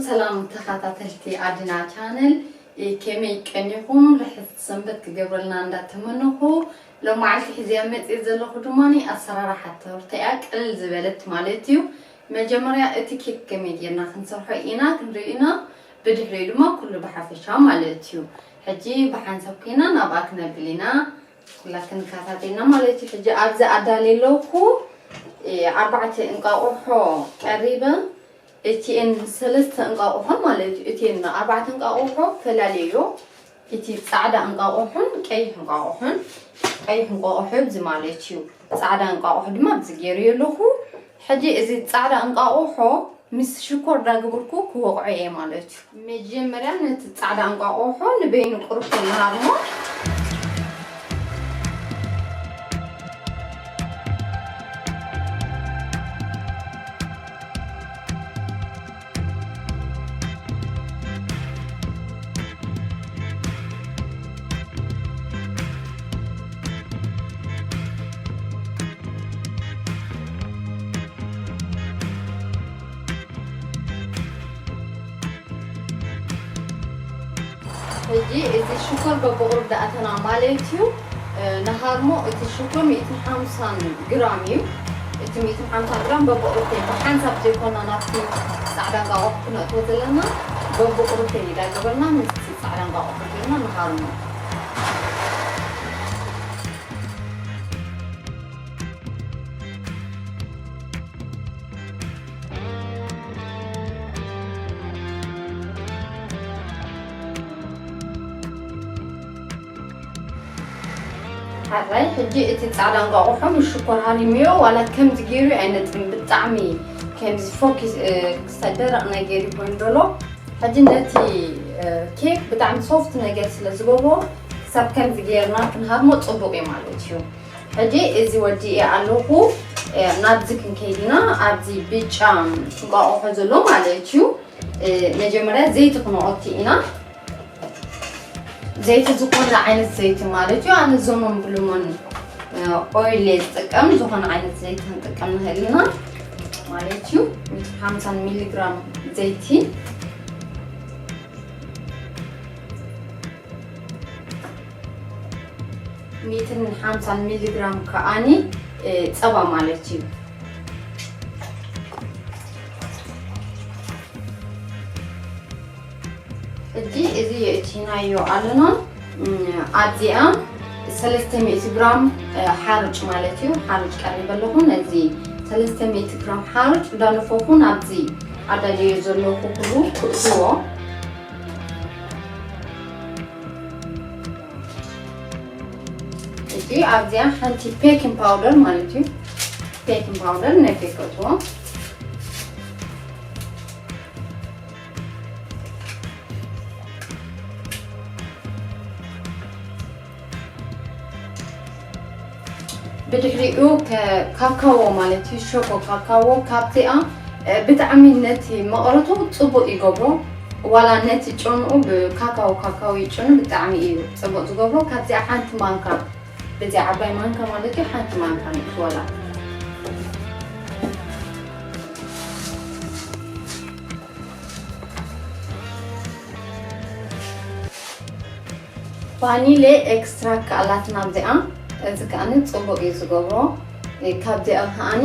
ሰላም ተኸታተልቲ ኣድና ቻነል፣ እ፣ ከመይ ቀኒኹም? ርሕስቲ ሰንበት ክገብረልና እንዳተመነኹ፣ ሎማዓልቲ ሒዘያ መፅእ ዘለኹ ድማ ኣሰራርሓ ተወርታ እያ፣ ቅልል ዝበለት ማለት እዩ። መጀመርያ እቲ ኬክ ከመይ ጌርና ክንሰርሖ ኢና ክንርኢ ኢና፣ ብድሕሪኡ ድማ ኩሉ ብሓፈሻ ማለት እዩ። ሕጂ ብሓንሳብ ኮይና ናብኣ ክነብል ኢና፣ ኩላትን ንከታተልና ማለት እዩ። ሕጂ ኣብዚ ኣዳልየ ኣለኹ፣ እ፣ ኣርባዕተ እንቃቑሖ ቀሪበ፣ እቲኤን ሰለስተ እንቃቑሖ ማለት እዩ። እቲኤን ኣርባዕተ እንቃቑሖ ፈላልዮ። እቲ ጻዕዳ እንቃቑሖን ቀይሕ እንቃቑሖን፣ ቀይሕ እንቃቑሖ እዚ ማለት እዩ። ጻዕዳ እንቃቑሖ ድማ ኣብዚ ገይረዮ ኣለኹ። ሕጂ እዚ ጻዕዳ እንቃቑሖ ምስ ሽኮር ዳግበርኩ ክወቕዖ እየ ማለት እዩ። መጀመርያ ነቲ ጻዕዳ እንቃቑሖ ንበይኑ ቁሩብ ክንሃርሞ። ሕጂ እዚ ሽኮር በብቑሩብ ዳኣተና ማለት እዩ። እ፣ ንሃርሞ እቲ ሽኮር ሚእትን ሓምሳን ግራም እዩ። እቲ ሚእትን ሓምሳን ግራም በብቑሩብ ብሓንሳብ ዘይኮና ናብቲ ጻዕዳ እንቃቑሖ ክነእትዎ ዘለና፣ በብቑሩብ ከይዳ ገበርና ምስቲ ጻዕዳ እንቃቑሖ ገይርና ንሃርሞ። ሓራይ፣ ሕጂ እቲ ጻዕዳ እንቋቑሖ ምስ ሽኮር ሃሪምዮ፣ ዋላ ከምዚ ገይሩ ኣይነጥርን፣ ብጣዕሚ ከምዚ ፎኪስ፣ እ፣ ክሳብ ደረቕ ነገር ይኾን ዘሎ። ሕጂ ነቲ፣ እ፣ ኬክ ብጣዕሚ ሶፍት ነገር ስለ ዝገብሮ፣ ክሳብ ከምዚ ገይርና ክንሃርሞ ጽቡቕ እዩ ማለት እዩ። ሕጂ እዚ ወዲኤ ኣለኹ። እ፣ ናብዚ ክንከይድ ኢና። ኣብዚ ብጫ እንቋቑሖ ዘሎ ማለት እዩ። እ፣ መጀመርያ ዘይቲ ክነኦቲ ኢና። ዘይቲ ዝኾነ ዓይነት ዘይቲ ማለት እዩ። ኣነ ዞኖን ብሉሞን፣ እ፣ ኦይል እየ ዝጥቀም። ዝኾነ ዓይነት ዘይቲ ክንጥቀም ንኽእል ኢና ማለት እዩ። ሚእትን ሓምሳን ሚሊግራም ዘይቲ። ሚእትን ሓምሳን ሚሊግራም ከኣኒ፣ እ፣ ጸባ ማለት እዩ። ሕጂ እዚ የእቲናዮ ኣለና። እም፣ ኣብዚኣ ሰለስተ ሚእቲ ግራም፣ እ፣ ሓርጭ ማለት እዩ። ሓርጭ ቀሪበ ኣለኹ። ነዚ ሰለስተ ሚእቲ ግራም ሓርጭ ዳነፈኹ ናብዚ ኣዳልዮ ዘለኹ ኩሉ ክእትዎ። እዚ ኣብዚኣ ሓንቲ ቤኪንግ ፓውደር ማለት እዩ። ቤኪንግ ፓውደር ናይ ኬክ እትዎ። ብድሕሪኡ ከ-፣ ካካዎ ማለት እዩ፣ ሾኮ ካካዎ ካብዚኣ፣ እ፣ ብጣዕሚ ነቲ መቐረቱ ጽቡቕ ይገብሮ። ዋላ ነቲ ጨንኡ ብካካዎ፣ ካካዎ ይጨኑ ብጣዕሚ እዩ ጽቡቕ ዝገብሮ። ካብዚኣ ሓንቲ ማንካ፣ በዚኣ ዓባይ ማንካ ማለት እዩ፣ ሓንቲ ማንካ ንእትወላ። ቫኒለ ኤክስትራክት ኣላትና ኣብዚኣ። እዚ ከኣኒ ጽቡቕ እዩ ዝገብሮ። እ፣ ካብዚኣ ከኣኒ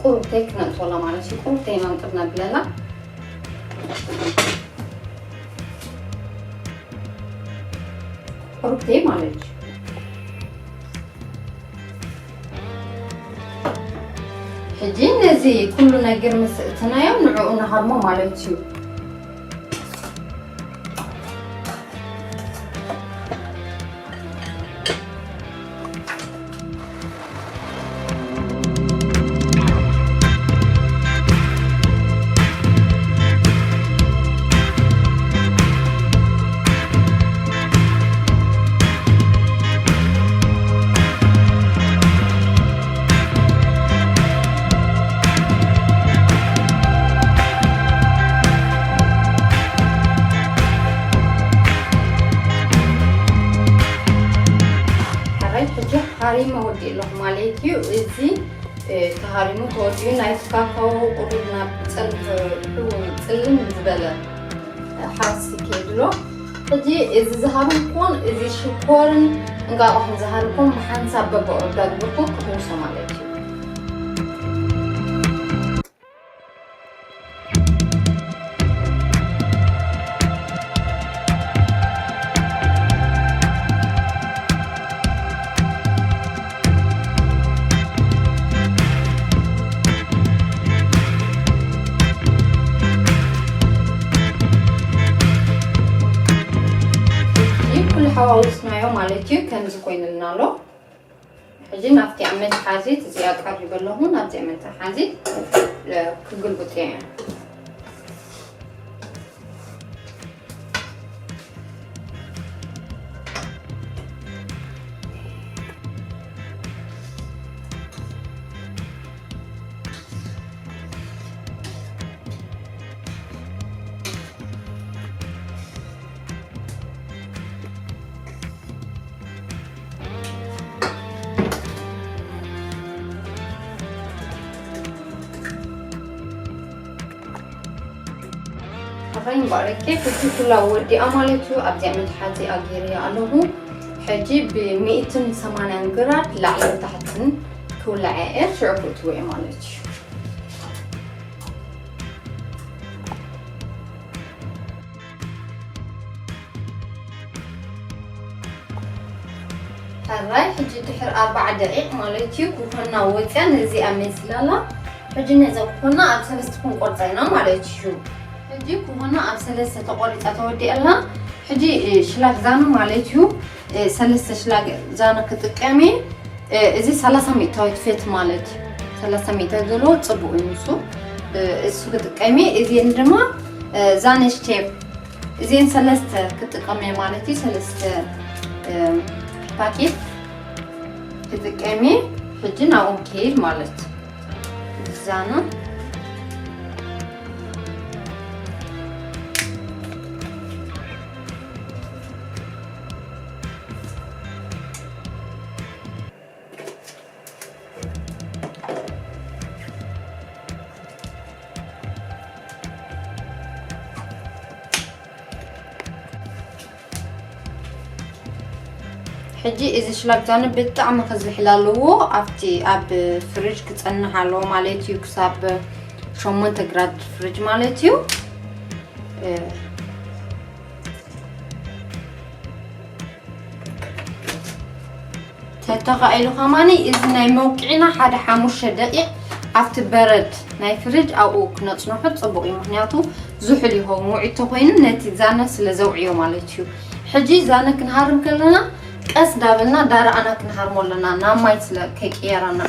ቁሩብተይ ክነእትወላ ማለት እዩ። ቁሩብተይ ኢና ንጥር ነብለላ። ቁሩብተይ ማለት እዩ። ሕጂ ነዚ ኩሉ ነገር ምስ እትናዮ ንዕኡ ንሃርሞ ማለት እዩ። ሕራይ ሕጂ ሓሪመ ወዲእ ኣለኹ ማለት እዩ። እዚ ተሃሪሙ ተወዲኡ ናይቲ ካካዎ ቁሩብ ናብ ጸልፍ ጽልም ዝበለ ሓርሲ ከይድሎ። ሕጂ እዚ ዝሃረምኩዎን እዚ ሽኮርን እንቃቑሖን ዝሃረምኩዎን ብሓንሳብ በብቕርብ ዳግበርኩ ክሕውሶ ማለት እዩ። ይህ ኩሉ ሓዋውስናዮ ማለት እዩ። ከምዚ ኮይንልና ኣሎ። ሕጂ ናብቲ ኣብ መትሓዚት እዚኣ ቀሪበ ኣለኹ። ናብዚኣ መትሓዚት፣ እ፣ ክግልብጥ እየ። ኣኸይን ባረኬ፣ ፍልፍል ኩላ ወዲኣ ማለት እዩ። ኣብዚኣ መትሓዚ ኣገይረያ ኣለኹ። ሕጂ ብሚእትን ሰማንያን ግራድ ላዕልን ታሕትን ክውላዕ እየ፣ ሽዑ ክእትዎ እየ ማለት እዩ። ሕራይ፣ ሕጂ ድሕሪ ኣርባዓ ደቂቕ ማለት እዩ፣ ኩኾና ወፅያ ነዚኣ መሲላላ። ሕጂ ነዛ ኩኾና ኣብ ሰለስተ ክንቆርፃ ኢና ማለት እዩ። ሕጂ ኩኾና ኣብ ሰለስተ ተቆሪፃ ተወዲኣላ። ሕጂ፣ እ፣ ሽላግ ዛኑ ማለት እዩ፣ እ፣ ሰለስተ ሽላግ ዛኑ ክጥቀም እየ። እ፣ እዚ ሰላሳ ሚእታዊት ፌት ማለት እዩ። ሰላሳ ሚእታዊት ዘለዎ ፅቡቅ እዩ ንሱ። እ፣ እሱ ክጥቀም እየ። እዚን ድማ፣ እ፣ ዛነሽ ቴፕ እዚን ሰለስተ ክጥቀም እየ ማለት እዩ። ሰለስተ፣ እ፣ ፓኬት ክጥቀም እየ። ሕጂ ናብኦም ክሄድ ማለት እዩ። ብዛና ሕጂ እዚ ሽላግዛኑ ብጣዕሚ ክዝሕል ኣለዎ። ኣብቲ ኣብ ፍሪጅ ክጸንሕ ኣለዎ ማለት እዩ፣ ክሳብ ሸሞንተ ግራድ ፍሪጅ ማለት እዩ። እ፣ ተተኻኢሉ ከማኒ እዚ ናይ መውቅዒና ሓደ ሓሙሽተ ደቂቕ ኣብቲ በረድ ናይ ፍሪጅ ኣብኡ ክነጽንሖ ጽቡቕ እዩ። ምኽንያቱ ዝሑል ይኸውን፣ ውዑይ ተኾይኑ ነቲ ዛነ ስለ ዘውዕዮ ማለት እዩ። ሕጂ ዛነ ክንሃርም ከለና ቀስ ዳበልና ዳርኣና ክንሃርሞ ኣለና፣ ናብ ማይ ስለ ከይቅየረና።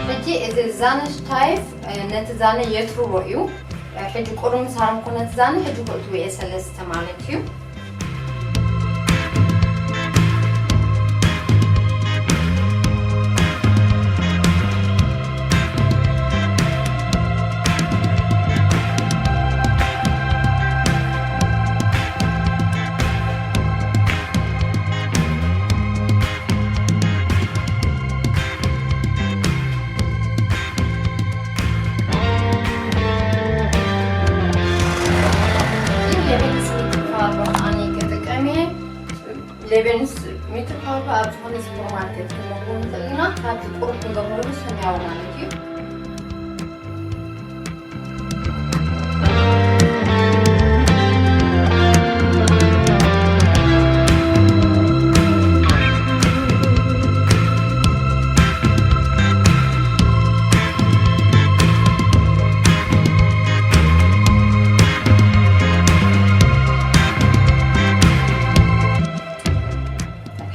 ሕጂ እዚ ዛነሽ ታይፍ፣ እ፣ ነቲ ዛነ የትርቦ እዩ። እ፣ ሕጂ ቁሩብ ምስ ሃረምኩ ነቲ ዛነ፣ ሕጂ ክእትዎ እየ ሰለስተ ማለት እዩ። ሌቤንስ ሚትር ፋርባ ኣነ ክጥቀም እየ። ሌቤንስ ሚትር ፋርባ ኣብ ዝኾነ ሱፐርማርኬት ክንረኽቦ ንኽእል ኢና። ካብቲ ቁሩብ ክንገብረሉ ሰማያዊ ማለት እዩ።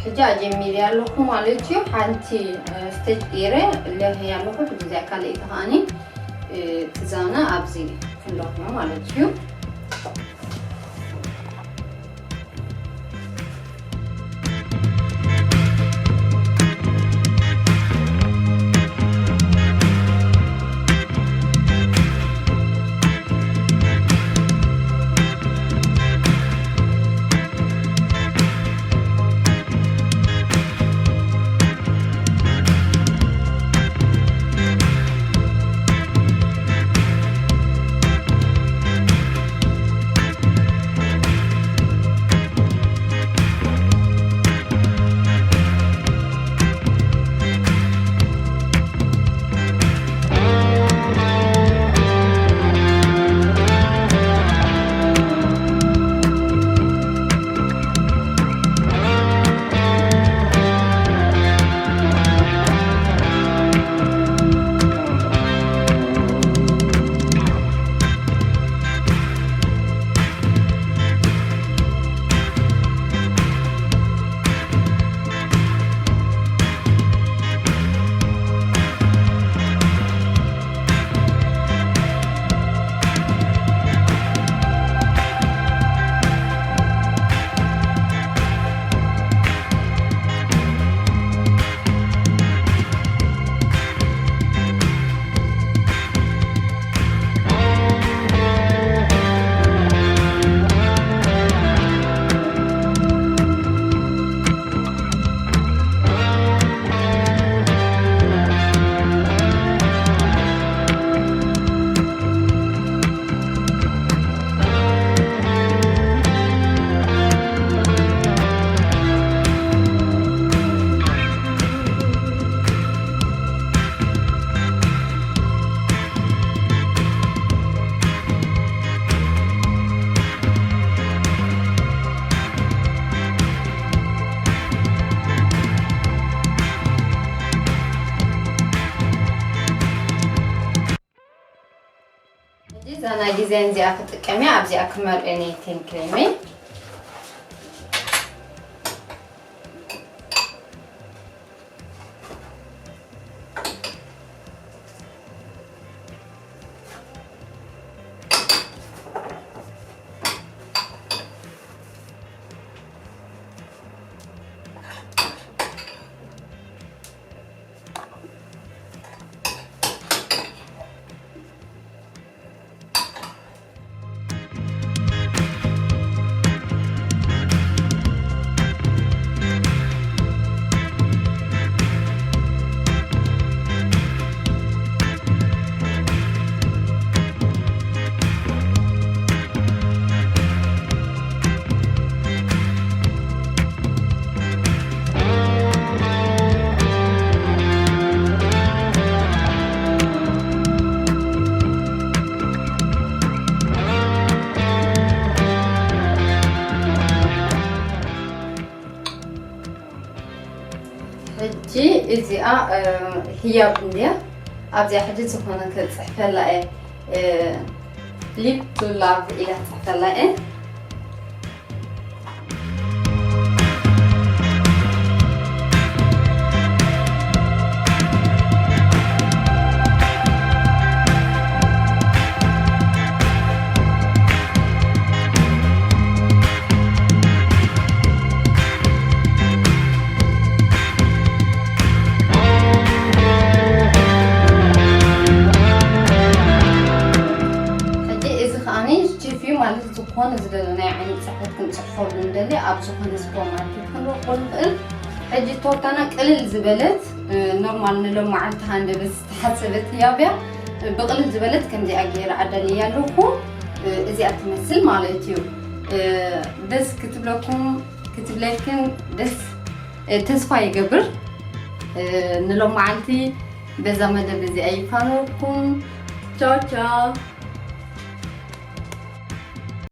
ሕጂ ኣጀሚረ ኣለኹ ማለት እዩ። ሓንቲ፣ እ፣ ስቴጅ ገይረ ለኽየ ኣለኹ። ሕጂ እዚኣ ካልኣይቲ ከኣኒ፣ እ፣ ትዛነ ኣብዚ ክንለኽዮ ማለት እዩ። እዛ ናይ ዲዛይን እዚኣ ክጥቀም እየ። ኣብዚኣ ክመርዕን እየ ክሬመይ። ሕጂ እዚኣ፣ እ፣ ህያብ እንድያ። ኣብዚኣ ሕጂ ዝኾነ ክጽሕፈላ እየ። እ፣ Live to Love ኢላ ክጽሕፈላ እየ። ሕጂ እዚ ከዓኒ ቺፍ እዩ ማለት፣ ዝኾነ ዝደለናዮ ዓይነት ጽሕፈት ክንጽሕፈሉ ንደሊ ኣብ ዝኾነ ሱፐርማርኬት ክንረኽቦ ንኽእል። ሕጂ ቶርታና ቅልል ዝበለት፣ እ፣ ኖርማል ንሎማዓንቲ ሃንደበት ዝተሓሰበት ህያብ እያ። ብቕልል ዝበለት ከምዚኣ ገይረ ኣዳልያ ኣለኹ። እ፣ እዚኣ ትመስል ማለት እዩ። እ፣ ደስ ክትብለኩም፣ ክትብለክን ደስ፣ እ፣ ተስፋ ይገብር። እ፣ ንሎማዓንቲ በዛ መደብ እዚኣ ይፋነወኩም። ቻው ቻው።